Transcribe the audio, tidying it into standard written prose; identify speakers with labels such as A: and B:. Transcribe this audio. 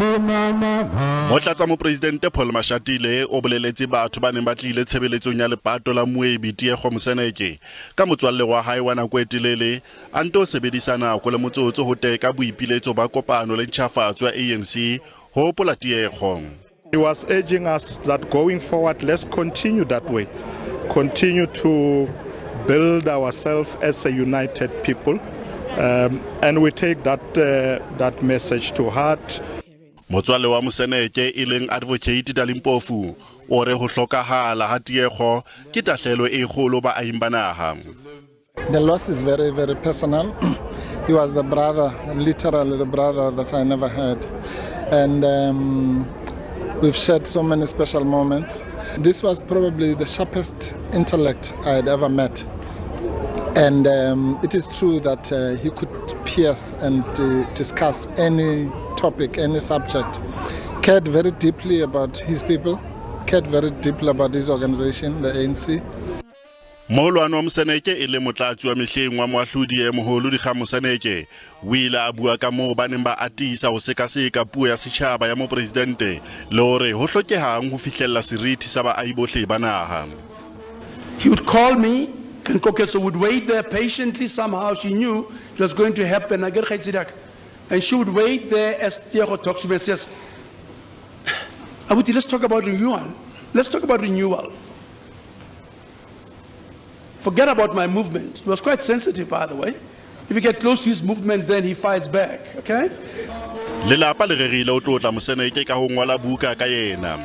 A: Motlatsa Mopresidente Paul Mashatile o boleletse batho ba neng ba tlile tshebeletsong ya lepato la moebi Tiego Moseneke ka motswalle wa hae wa nako e telele a nto sebedisa nako le motsotso ho teka boipiletso ba kopano le ntjhafatso ya ANC ho hopola Tiego.
B: He was urging us that going forward, let's continue that way, continue to build ourselves as a united people, and we take that message to heart.
A: Motswalle wa Moseneke e leng Advocate Dali Mpofu o re ho hlokahala ha Tiego ke tahlehelo e kgolo baahing ba naha.
C: The loss is very, very personal. He was the brother, literally the brother that I never had. And we've shared so many special moments. This was probably the sharpest intellect I had ever met. And it is true that he could pierce and discuss any topic, any subject. Cared very deeply about his people, cared very deeply about his organization, the ANC.
A: Moholwane wa Moseneke e le motlatsi wa mehleng wa moahlodi e moholo Dikgang Moseneke o ile a bua ka moo ba neng ba atisa ho sekaseka puo ya setjhaba ya mopresidente le hore ho hlokehang ho fihlella seriti sa baahi bohle ba naha.
D: He would call me and Koketso would wait there patiently. Somehow she knew it was going to happen. And she would wait there as Tiego talks to me and says, "Abuti, let's talk about renewal. Let's talk about renewal. Forget about my movement." He was quite sensitive, by the way. If you get close to his movement, then he fights back, okay?
A: Lelapa le rerile ho tlotla Moseneke ka ho ngola buka ka yena.